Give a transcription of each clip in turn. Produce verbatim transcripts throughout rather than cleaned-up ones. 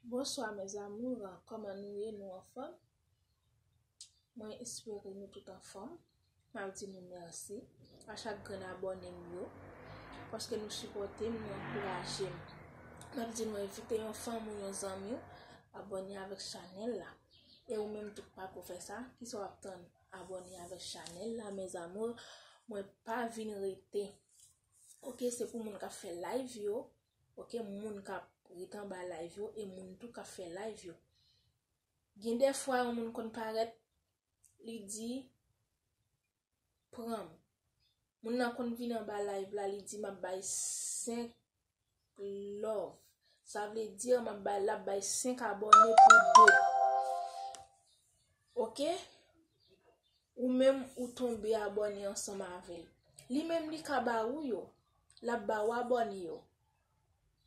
Bonsoir mes amours, kòman nou ye? Nou anfòm? Mwen espere nou tout anfòm. M ap di nou mèsi a chak grenn abòne m yo, paske nou sipòte m, nou ankouraje m. M ap di nou envite yon fanmi w, yon zanmi w, abòne avèk chanèl la. E ou menm tou k pako fè sa, kisa w ap tann? Abòne avèk chanèl la, mes amours. Mwen pa vin rete. Ok, se pou moun k ap fè live yo. Ok, moun k ap ret anba live yo e moun tou k ap fè live yo. Gen de fwa yon moun konn parèt, li di, pran m. Moun nan konn vin anba live la, li di, m ap bay senk love. Sa vle di, m ap bay, l ap bay senk abòne pou de. Ok? Ou menm ou tonbe abòne ansanm avè l. Li menm li ka ba ou yo. L ap ba ou abòne yo.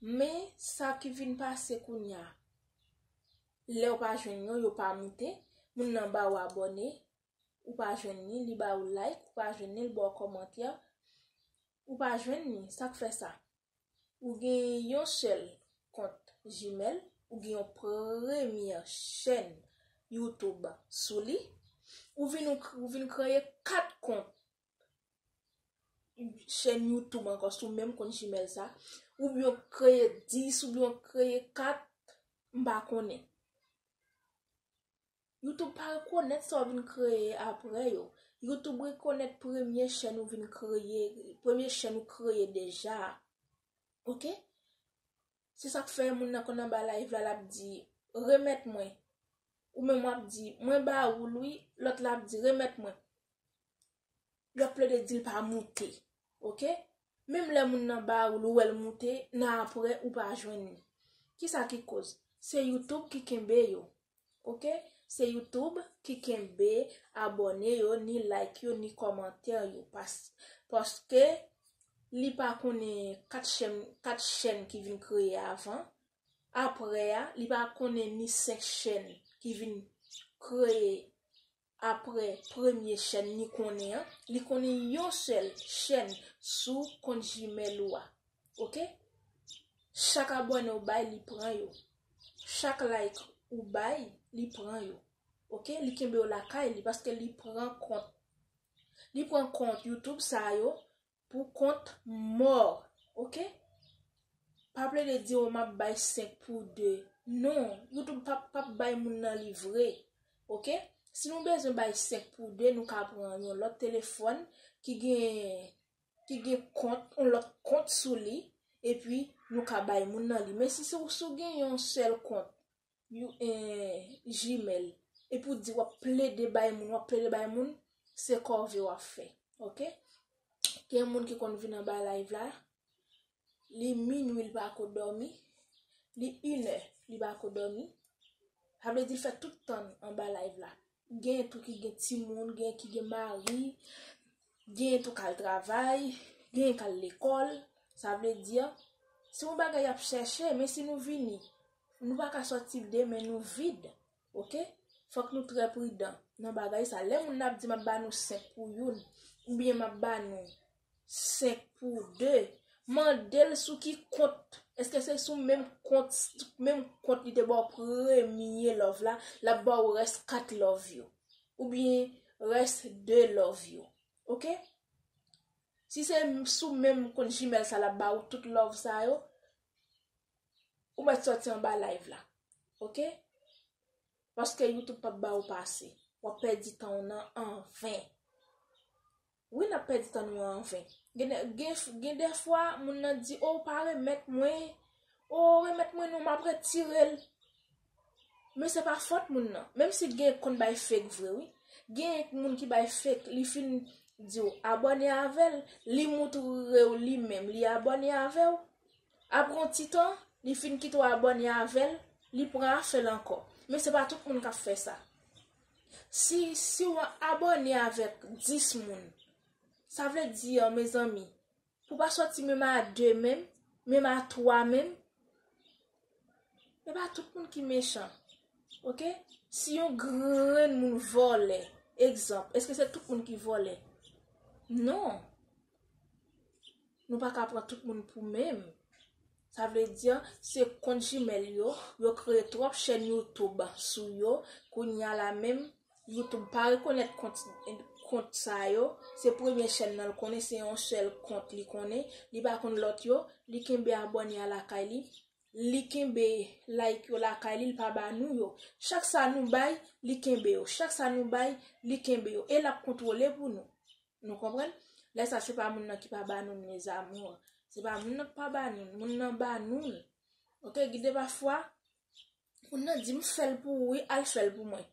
Men sa ki vin pase kounye a, lè w pa jwenn yo, yo pa moute, moun nan ba ou abòne, ou pa jwenn li, li ba ou like, ou pa jwenn li, l ba w kòmantè, ou pa jwenn li. Sa k fè sa? Ou gen yon sèl kont Gmail, ou gen yon premye chèn YouTube sou li, ou vin, ou vin kreye kat kont chèn YouTube ankò sou menm kont Gmail sa, oubyen w kreye dis, oubyen w kreye kat, m pa konnen. YouTube pa rekonèt sa w vin kreye apre yo. YouTube rekonèt premye chèn ou vin kreye, premye chèn ou kreye deja a. Ok? Se sa k fè moun nan konn anba live la, l ap di, remèt mwen. Ou menm w ap di, mwen ba ou l wi, lòt la ap di, remèt mwen. L ap plede di l pa moute. Ok? Menm lè moun nan ba ou l, ou wè l moute, nan apre ou pa jwenn li. Kisa ki koz? Se YouTube ki kenbe yo. Ok? Se YouTube ki kenbe abòne yo, ni like yo, ni kòmantè yo. Pas, paske li pa konnen kat chèn, kat chèn ki vin kreye avan. Apre a, li pa konnen ni senk chèn ki vin kreye apre premye chèn li konnen an. Li konnen yon sèl chèn sou kont Gmail ou a. Ok? Chak abòne ou bay, li pran yo. Chak like ou bay, li pran yo. Ok? Li kenbe yo lakay li paske li pran kont. Li pran kont YouTube sa yo pou kont mò. Ok? Pa plede di, o, m ap bay senk pou de. Non, YouTube p ap, p ap bay moun nan li vre. Ok? Si nou bezwen bay senk pou de, nou ka pran yon lòt telefòn ki gen, ki gen kont, yon lòt kont sou li, epi nou ka bay moun nan li. Men si se ou, si w gen yon sèl kont, you, eh, Gmail, epi w di w ap plede bay moun, w ap plede bay moun, se kòve w ap fè. Ok? Gen moun ki konn vin anba live la, li minwi, li pa ko dòmi, li inè, li pa ko dòmi. Sa vle di l fè tout tan anba live la. Gen tou ki gen timoun, gen ki gen mari, gen tou k al travay, gen k al lekòl. Sa vle di, se yon bagay y ap chèche, men si nou vini, nou pa ka sòti de men nou vid. Ok? Fòk nou trè pridan nan bagay sa. Lè moun nan ap di, m ap ba nou senk pou youn, oubyen m ap ba nou senk pou de, mande l sou ki kont. Èske se sou menm kont, menm kont li te ba w premye love la, l ap ba w rès kat love yo? Oubyen rès de love yo? Ok? Si se sou menm kont Gmail sa, l ap ba ou tout love sa yo, ou mèt sòti anba live la. Ok? Paske YouTube p ap ba ou pase. W ap pèdi tan w nan anven. Wi, n ap pèdi tan nou an anven. Gen, gen, gen de fwa, moun nan di, o, w pa remèt mwen. O, remèt mwen non, m ap retire l. Men se pa fòt moun nan. Menm si gen konn bay fake vre, wi. Gen moun ki bay fake, li fin di w abòne avè l, li moutre w li menm, li abòne avè w. Apre yon ti tan, li fin kite w abòne avè l, li pran afè l ankò. Men se pa tout moun k ap fè sa. Si, si w abòne avèk dis moun, sa vle di, mezanmi, pou w pa sòti menm a de menm, menm a twa menm, e pa tout moun ki mechan. Ok? Si yon grenn moun vòlè, egzanp, èske se tout moun ki vòlè? Non. Nou pa ka pran tout moun pou menm. Sa vle di, se kont Gmail yo, yo kreye twòp chèn YouTube sou yo. Kounye a la menm, YouTube pa rekonèt kont, kont sa yo. Se premye chèn nan l konnen, se yon sèl kont li konnen. Li pa konn lòt yo, li kenbe abòne a lakay li. Li kenbe like yo lakay li, li pa ba nou yo. Chak sa nou bay, li kenbe yo. Chak sa nou bay, li kenbe yo. E l ap kontwole pou nou. Nou konprann? Lè sa, se pa moun nan ki pa ba nou, mes amours. Se pa moun nan ki pa ba nou. Moun nan ba nou l. Oke, gen de pafwa, moun nan di, "M fè l pou ou, wi, al fè l pou mwen."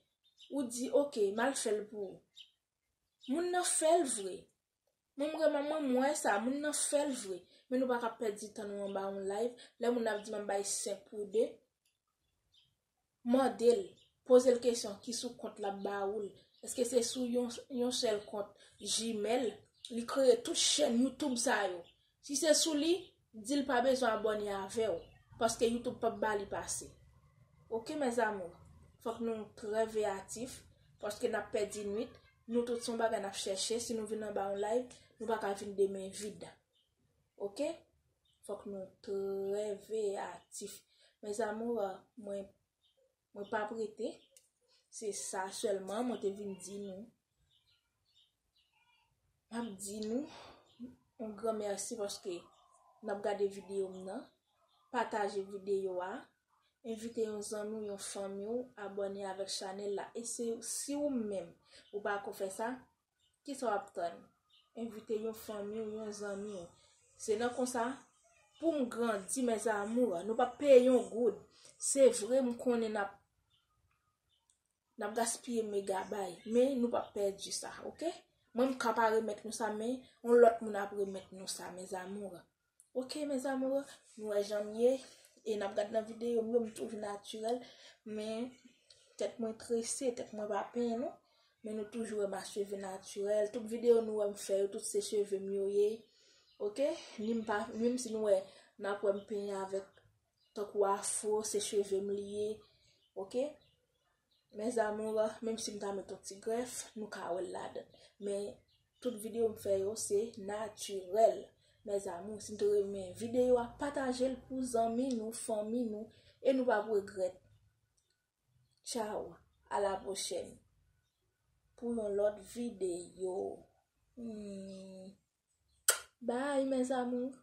Ou di, "Oke, m al fè l pou ou." Moun nan fè l vre. Mwen, m renmen, mwen, m wè sa, moun nan fè l vre. Men nou pa ka pèdi tan nou anba yon live. Lè moun ap di, "M ap bay senk pou de." Mande l, poze l kesyon ki sou kont l ap ba ou l. Èske se sou yon, yon sèl kont Gmail? Li kreye tout chèn YouTube sa yo. Si se sou li, di l pa bezwen abòne avè w, paske YouTube p ap ba li pase. Oke, mes amours, fòk nou trè veyatif, paske n ap pèdi nwit. Nou tout se yon bagay n ap chèche. Si nou vin anba yon live, nou pa ka vin de men vid. Oke? Fòk nou trè veyatif. Mes amours, mwen, mwen p ap rete. Se sa sèlman mwen te vin di nou. M ap di nou yon gran mèsi paske n ap gade videyo m nan. Pataje videyo a. Envite yon zanmi w, yon fanmi w, abòne avèk chanèl la. E se, si ou menm, ou pa ko fè sa, kisa w ap tann? Envite yon fanmi w, yon zanmi w. Se nan konsa, pou m grandi, mes amours, nou p ap peye yon goud. Se vre, m konnen n ap, n ap gaspiye megabay, men nou p ap pèdi sa, oke? Mwen, m ka pa remèt nou sa, men yon lòt moun ap remèt nou sa, mes amours. Oke, mes amours, nou wè jan m ye, e n ap gad nan videyo m yo, m toujou natirèl, men tèt mwen trese, tèt mwen pa penyen non, men nou toujou wè m a cheve natirèl, tout videyo nou wè m fè yo, tout se cheve m yo ye, oke? Ni m pa, menm si nou wè, n ap wè m penyen avèk tankou afro, se cheve m li ye, oke? Mes amours, menm si m ta met yon ti grèf, nou ka wè l ladan. Men, tout videyo m fè yo, se natirèl. Mes amours, si n te renmen videyo a, pataje l pou zanmi nou, fanmi nou, e nou p ap regrèt. Tchao, a la pwochèn. Pou yon lòt videyo. Hmm. Bye, mes amours.